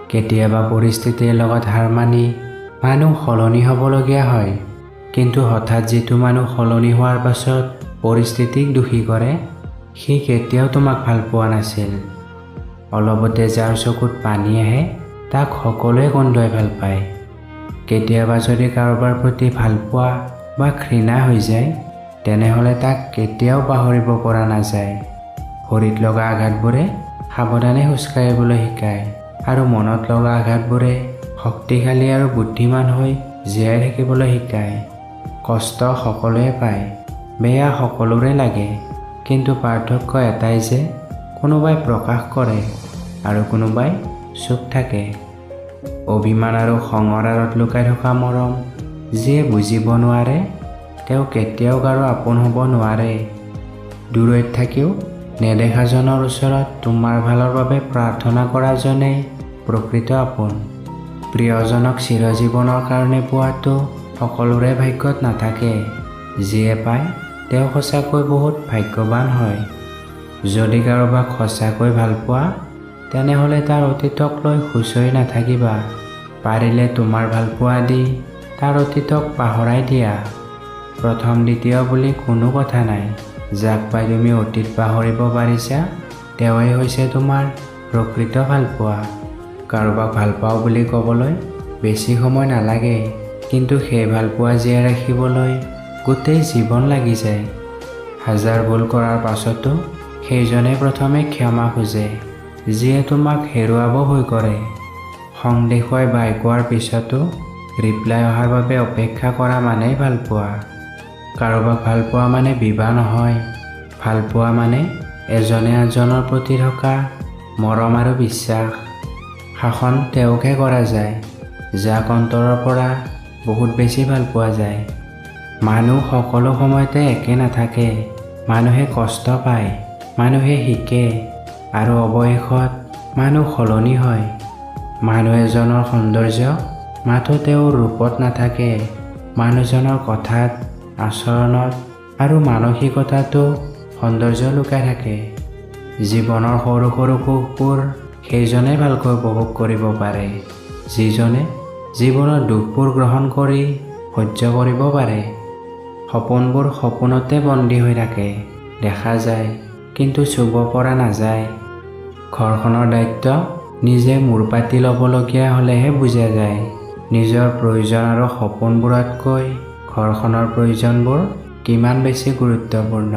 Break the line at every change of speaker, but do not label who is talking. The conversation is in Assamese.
কেতিয়াবা পৰিস্থিতিৰ লগত হাৰ মানি মানুহ সলনি হ'বলগীয়া হয়, কিন্তু হঠাৎ যিটো মানুহ সলনি হোৱাৰ পাছত পৰিস্থিতিক দোষী কৰে, সি কেতিয়াও তোমাক ভাল পোৱা নাছিল। অলপতে যাৰ চকুত পানী আহে, তাক সকলোৱে কন্দুৱাই ভাল পায়। কেতিয়াবা যদি কাৰোবাৰ প্ৰতি ভালপোৱা বা ঘৃণা হৈ যায়, তেনেহ'লে তাক কেতিয়াও পাহৰিব পৰা নাযায়। ভৰিত লগা আঘাতবোৰে সাৱধানে খোজকাঢ়িবলৈ শিকায় আৰু মনত লগা আঘাতবোৰে শক্তিশালী আৰু বুদ্ধিমান হৈ জীয়াই থাকিবলৈ শিকায়। কষ্ট সকলোৱে পায়, বেয়া সকলোৰে লাগে, কিন্তু পাৰ্থক্য এটাই যে কোনোবাই প্ৰকাশ কৰে আৰু কোনোবাই চুপ থাকে। অভিমান আৰু খঙৰ আঁৰত লুকাই থকা মৰম যিয়ে বুজিব নোৱাৰে, তেওঁ কেতিয়াও কাৰো আপোন হ'ব নোৱাৰে। দূৰৈত থাকিও নেদেখাজনৰ ওচৰত তোমাৰ ভালৰ বাবে প্ৰাৰ্থনা কৰাজনেই প্ৰকৃত আপোন। প্ৰিয়জনক চিৰজীৱনৰ কাৰণে পোৱাটো সকলোৰে ভাগ্যত নাথাকে। যিয়ে পায়, তেওঁ সঁচাকৈ বহুত ভাগ্যৱান হয়। যদি কাৰোবাক সঁচাকৈ ভালপোৱা, তেনেহ'লে তাৰ অতীতক লৈ খুচৰি নাথাকিবা। পাৰিলে তোমাৰ ভালপোৱা দি তাৰ অতীতক পাহৰাই দিয়া। প্ৰথম দ্বিতীয় বুলি কোনো কথা নাই। যাক পাই তুমি অতীত পাহৰিব পাৰিছা, তেওঁৱেই হৈছে তোমাৰ প্ৰকৃত ভালপোৱা। কাৰোবাক ভালপাওঁ বুলি ক'বলৈ বেছি সময় নালাগে, কিন্তু সেই ভালপোৱা জীয়াই ৰাখিবলৈ গোটেই জীৱন লাগি যায়। হাজাৰ ভুল কৰাৰ পাছতো সেইজনে প্ৰথমে ক্ষমা খোজে, যিয়ে তোমাক হেৰুৱাব ভয় কৰে। খং দেখুৱাই বাই কোৱাৰ পিছতো ৰিপ্লাই অহাৰ বাবে অপেক্ষা কৰা মানেই ভালপোৱা। কাৰোবাক ভালপোৱা মানে বিবাহ নহয়। ভালপোৱা মানে এজনে আনজনৰ প্ৰতি থকা মৰম আৰু বিশ্বাস। শাসন তেওঁকহে কৰা যায়, যাক অন্তৰৰ পৰা বহুত বেছি ভাল পোৱা যায়। মানুহ সকলো সময়তে একে নাথাকে। মানুহে কষ্ট পায়, মানুহে শিকে আৰু অৱশেষত মানুহ সলনি হয়। মানুহ এজনৰ সৌন্দৰ্য মাথো তেওঁৰ ৰূপত নাথাকে। মানুহজনৰ কথাত, আচৰণত আৰু মানসিকতাতো সৌন্দৰ্য লুকাই থাকে। জীৱনৰ সৰু সৰু সুখবোৰ সেইজনেই ভালকৈ উপভোগ কৰিব পাৰে, যিজনে জীৱনৰ দুখবোৰ গ্ৰহণ কৰি সহ্য কৰিব পাৰে। সপোনবোৰ সপোনতে বন্দী হৈ থাকে। দেখা যায়, কিন্তু চুব পৰা নাযায়। ঘৰখনৰ দায়িত্ব নিজে মূৰ পাতি ল'বলগীয়া হ'লেহে বুজা যায়, নিজৰ প্ৰয়োজন আৰু সপোনবোৰতকৈ ঘৰখনৰ প্ৰয়োজনবোৰ কিমান বেছি গুৰুত্বপূৰ্ণ।